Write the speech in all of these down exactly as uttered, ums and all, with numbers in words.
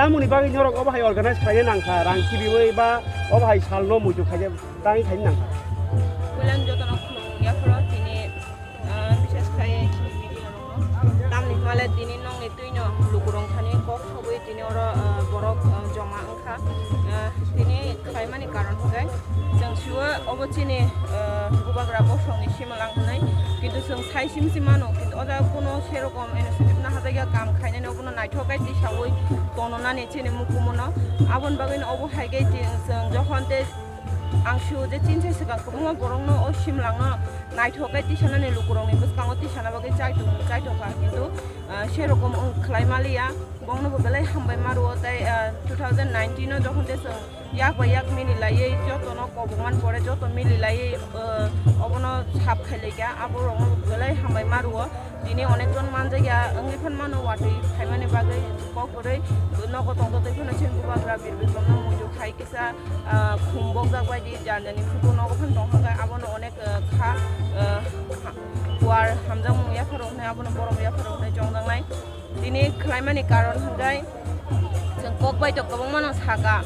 Tamoni bagwi norok obo hai organize khlaina nangkha, rang kibiwi ba obo hai salno muitu khaina tangwi khaina nangkha. Puilano jotono khulumung yapharo tini, ah, bishes khai media rokno. Tamni hwnle tini nokni twino lukurok thani kok sogwi tini oro, ah, borok, ah, joma wngkha. Ah, tini khlaimani karon hwnkhe chwng sio obo chini, ah, bubagra bosongni simalang hwnwi, kintu chwng sai simsi mano, kintu o jaga kuno serokom initiative naharjakya, kam khainani obono naithok khe tisaui tongnani chini mukumuno. Aboni bagwino obo hai khe chwng, chwng jokhon tei ang sio je chini sai swkang kwbangma borokno o simalangno naithok khe tisanani lukurokni bwskango tisana bagwi chaitung, chaitokha, kintu, ah, serokom wng khlai maliya. Bongno bo belai hambai ma rwo tei, ah, two thousand nineteen o jokhon tei chwng yak bai yak mili laiwi jotono kobokman pore joto mili laiwi, ah, obono sap khai laikha, aborokno bo belai hambai ma rwo. Tini onek jon manjakya wngwi phan mano watwi phaimani bagwi kok kwrwi nogo tongtotwi phano chini bubagra Bir Bikramno muitu khai kisa, ah, khum bokjak bai di jani jani photo nogo phan tongkha khe abono onek, ah, kha, ah, kuar hamjakmung yapharo hwnwi abono borom yapharo hwnwi chongjaknai. Tini khlaimani karon hwnkhe chwng kok bai to kwbangmano saka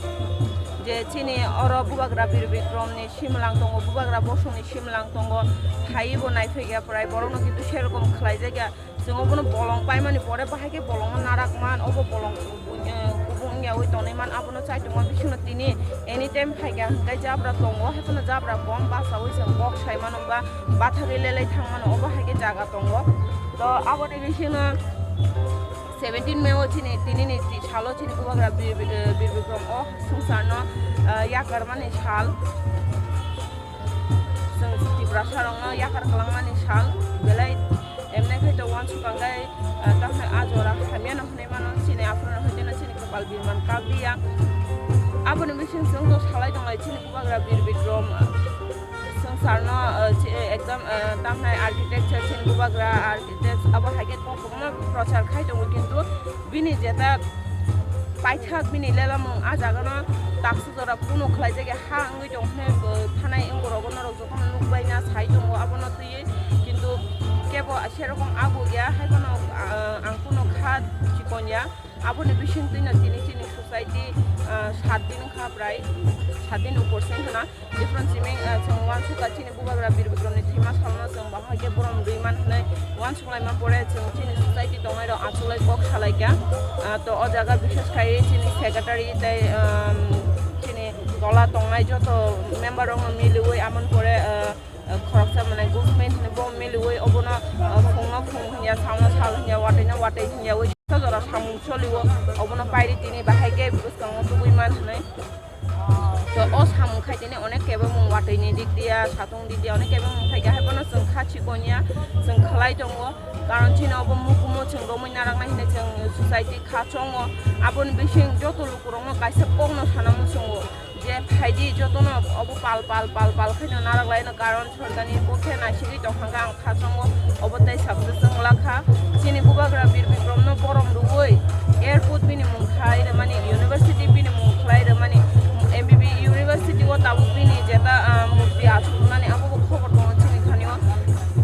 je chini oro bubagra Bir Bikramni simalang tongo, bubagra bosongni simalang tongo, phaiwi bo naiphaikya prai borokno kintu serokom khlaijakya. Chwng obono bolong paimani pore bahai khe bolongno narak man, obo bolong, eh, kubung wngyawi tonwi man, abono chaitokma bisingno tini anytime phaikha hwnkhe jabra tongo, haiphano jabra kom bachaui chwng kok sai mano ba bathagwi lelai thang mano, obo hai khe jaga tongo. To aboni bisingno seventeen May o chini, tinini ti-, salo chini bubagra Bir, Bir, eh, Bir Bikram o swngcharno, eh, yakarmani sal. Chwng Tiprasa rokno yakar kwlangmani sal belai emne khe to uansukang khe, eh, tamni a jora hamya no hwnwi mano, chini aphuru no hwnwi no chini kwpal birman kap liya. Aboni bising chwng to salai tonglai chini bubagra Bir Bikram, eh, swngcharno, eh, chi-, eh, ekdom, eh, tamni architecture chini bubagra architect abo hai khe kok kwbangma prochar khai tongo, kintu bini jeta paithak bini lelamung a jagano taksa jora kunu khlaijak ya ha wngwi tong hwnwi bo thanai wngkorogo norok jotono nukbai na sai tongo abono twiwi, kintu kebo serokom agu ya, haiphano, ah, ang kunu kha chikon ya. Aboni bising twino tini chini society, ah, sat din wngkha, prai sat din upor se wngkha na. Different simi, ah, chwng uansukha chini bubagra Bir Bikramni thwima salno chwng bahai khe borom rwi man hwnwi uansuklaima pore chwng chini society tongnairok achugwi kok salaikha. Ah, to o jaga bishes khai chini secretary tei, um, chini tola tongnai joto member rokno miliwi amoni pore, ah, ah, khoroksa mane movement hwnwi bo miliwi obono, ah, phungno phung hwnya, salno sal hwnya, watwino watwi hwnyawi jora samung soliwo, obono pairi tini bahai khe bwskango tubui man hwnwi. To o samung khai tini onek kebengmung watwi ni dik dia, satung dik dia, onek kebengmung khai khe, haiphano chwng kha chikon ya, chwng khlai tongo. Karon chini obo mukumu chwng romwi naraknai hinwi chwng society kha chongo. Aboni bising joto lukurokno kaisa kokno sana muchungo je phaidi jotono obo pal pal pal pal khaino narak laino, karon sorkarni bo khe naisigwi tongkha khe ang kha chongo, obo tei success wng lakha. Chini bubagra Bir Bikramno borom rwui airport bini mung khlai rwmani, university bini mung khlai rwmani, M B B University o tabuk bini jeta, ah, murti achuknani abo bo khobor tongo chini thani o.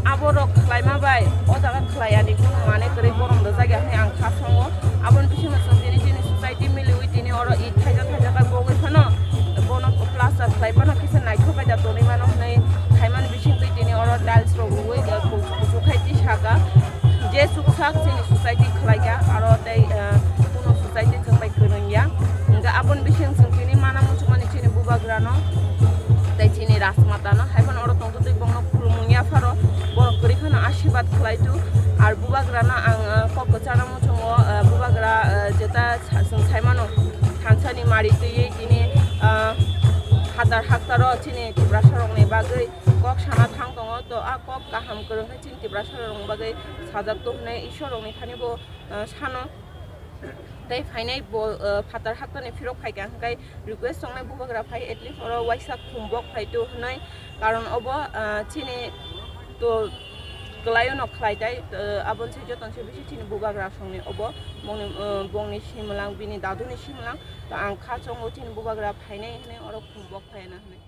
Aborok khlaima bai o jaga khlai ani kunu mane kwrwi borom rwjak ya hwnwi ang kha songo. Aboni bisingo chwng tini chini society miliwi tini oro it thaijak thaijak khe bogwi phano bono plaster khlai Bubagrano tei chini Rajmatano hai phano oro tongtwtwi bongno khulumung yapharo borok kwrwi kheno asirwad khlai tu. Ar Bubagrano ang, ah, kok kwcharo muchungo, ah, Bubagra, ah, jeta sa-, chwng saimano thansani mari twiwi tini, ah, hatar haktaro chini Tiprasarokni bagwi kok sana thang tongo. To a kok kaham kwrwng khe chini Tiprasarokni bagwi sajak to hwnwi Ishwarrokni thani bo, ah, sano. Tei phainai bo, ah, phatar haktani phirok phaikha hwnkhe request tongnai Bubagra phai at least oro waisa khumbok phai tu hwnwi, karon obo, ah, chini to kwlaio no khlai tai, ah, aboni se joton se bisi chini Bubagra songni obo bongni, ah, bongni simwlang bini daduni simwlang to ang kha chongo chini Bubagra phainai hwnwi oro khumbok phaina hwnwi.